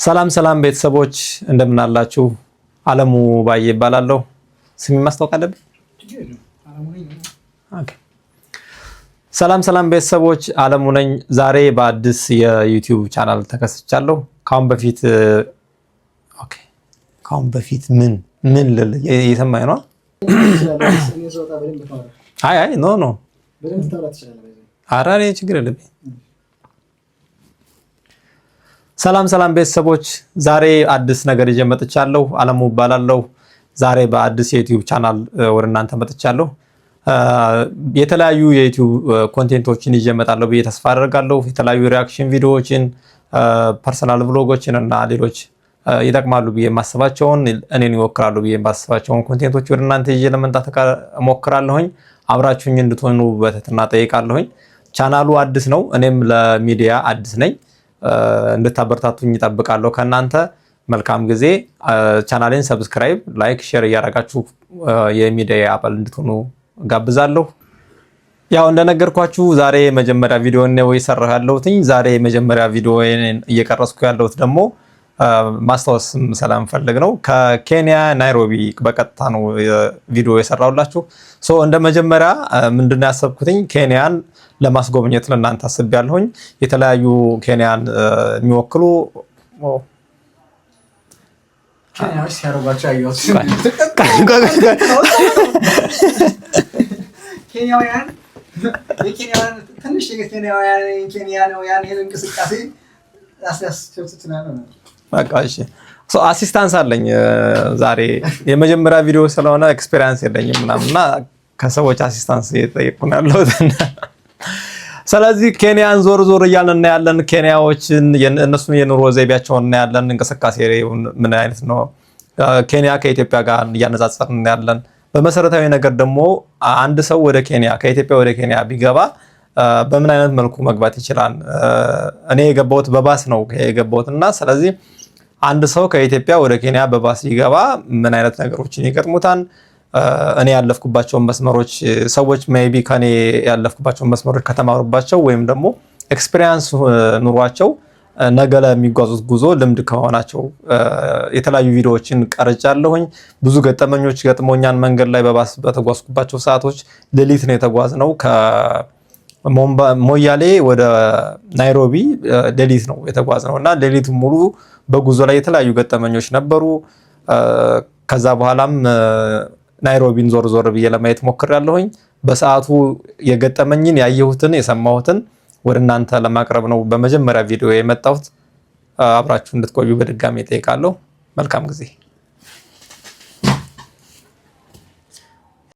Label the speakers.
Speaker 1: ሰላም ሰላም ቤተሰቦች፣ እንደምን አላችሁ? አለሙ ባዬ እባላለሁ። ስሜ ማስታወቅ አለብኝ? Okay። ሰላም ሰላም ቤተሰቦች፣ አለሙ ነኝ። ዛሬ በአዲስ የ YouTube channel ተከስቻለሁ። ካሁን በፊት፣ okay፣ ካሁን በፊት ምን ምን ልል፣ እየሰማኝ ነው? አይ አይ፣ no, no፣ ኧረ እኔ ችግር የለብኝ። ሰላም ሰላም ቤተሰቦች፣ ዛሬ አዲስ ነገር ይዤ መጥቻለሁ። አለሙ እባላለሁ። ዛሬ በአዲስ የ YouTube channel ወደ እናንተ መጥቻለሁ። የተለያዩ የ YouTube content ኦችን ይዤ እመጣለሁ ብዬ ተስፋ አደርጋለሁ። የተለያዩ reaction ቪዲዮዎችን፣ personal vlog ኦችን እና ሌሎች ይጠቅማሉ ብዬ የማስባቸውን፣ እኔን ይወክላሉ ብዬ የማስባቸውን content ኦች ወደ እናንተ ይዤ ለመምጣት እሞክራለሁኝ። አብራችሁኝ እንድትሆኑ በትህትና ጠይቃለሁኝ። ቻናሉ አዲስ ነው፣ እኔም ለሚዲያ አዲስ ነኝ። እንድታበረታቱኝ እጠብቃለሁ ከእናንተ። መልካም ጊዜ። ቻናሌን subscribe፣ like፣ share እያደረጋችሁ የሚዲያ አባል እንድትሆኑ ጋብዛለሁ። ያው እንደነገርኳችሁ ዛሬ የመጀመሪያ ቪዲዮ ነው እየሰራሁ ያለሁትኝ። ዛሬ የመጀመሪያ ቪዲዮ እየቀረጽኩ ያለሁት ደግሞ ማስታወስም ስለምፈልግ ነው። ከኬንያ ናይሮቢ በቀጥታ ነው ቪዲዮ የሰራሁላችሁ። So እንደ መጀመሪያ ምንድነው ያሰብኩትኝ፣ ኬንያን ለማስጎብኘት ለእናንተ አስቤያለሁኝ። የተለያዩ ኬንያን የሚወክሉ
Speaker 2: ኬንያዎች ሲያደርጓቸው ያየሁት፣ ኬንያውያን፣ የኬንያውያን፣ ትንሽ የኬንያውያን ኬንያውያን ይሄን እንቅስቃሴ አስያስቸውትናል ነው።
Speaker 1: በቃ እሺ፣ assistance አለኝ። ዛሬ የመጀመሪያ ቪዲዮ ስለሆነ experience የለኝም ምናምን እና ከሰዎች assistance እየጠየቅኩ ነው ያለሁት። ስለዚህ ኬንያን ዞር ዞር እያልን እናያለን። ኬንያዎችን፣ እነሱን የኑሮ ዘይቤያቸውን እናያለን። እንቅስቃሴ ምን አይነት ነው፣ ኬንያ ከኢትዮጵያ ጋር እያነጻጸርን እናያለን። በመሰረታዊ ነገር ደግሞ አንድ ሰው ወደ ኬንያ፣ ከኢትዮጵያ ወደ ኬንያ ቢገባ በምን አይነት መልኩ መግባት ይችላል? እኔ የገባሁት በባስ ነው የገባሁት እና ስለዚህ አንድ ሰው ከኢትዮጵያ ወደ ኬንያ በባስ ቢገባ ምን አይነት ነገሮችን ይገጥሙታል? እኔ ያለፍኩባቸውን መስመሮች፣ ሰዎች maybe ከኔ ያለፍኩባቸውን መስመሮች ከተማሩባቸው ወይም ደግሞ experience ኑሯቸው ነገ ለሚጓዙት ጉዞ ልምድ ከሆናቸው የተለያዩ ቪዲዮዎችን ቀርጫለሁኝ። ብዙ ገጠመኞች ገጥሞኛል መንገድ ላይ በባስ በተጓዝኩባቸው ሰዓቶች። ሌሊት ነው የተጓዝነው፣ ከሞያሌ ወደ ናይሮቢ ሌሊት ነው የተጓዝነው እና ሌሊቱ ሙሉ በጉዞ ላይ የተለያዩ ገጠመኞች ነበሩ። ከዛ በኋላም ናይሮቢን ዞር ዞር ብዬ ለማየት ሞክሬያለሁኝ። በሰዓቱ የገጠመኝን፣ ያየሁትን፣ የሰማሁትን ወደ እናንተ ለማቅረብ ነው በመጀመሪያ ቪዲዮ የመጣሁት። አብራችሁ እንድትቆዩ በድጋሚ እጠይቃለሁ። መልካም ጊዜ።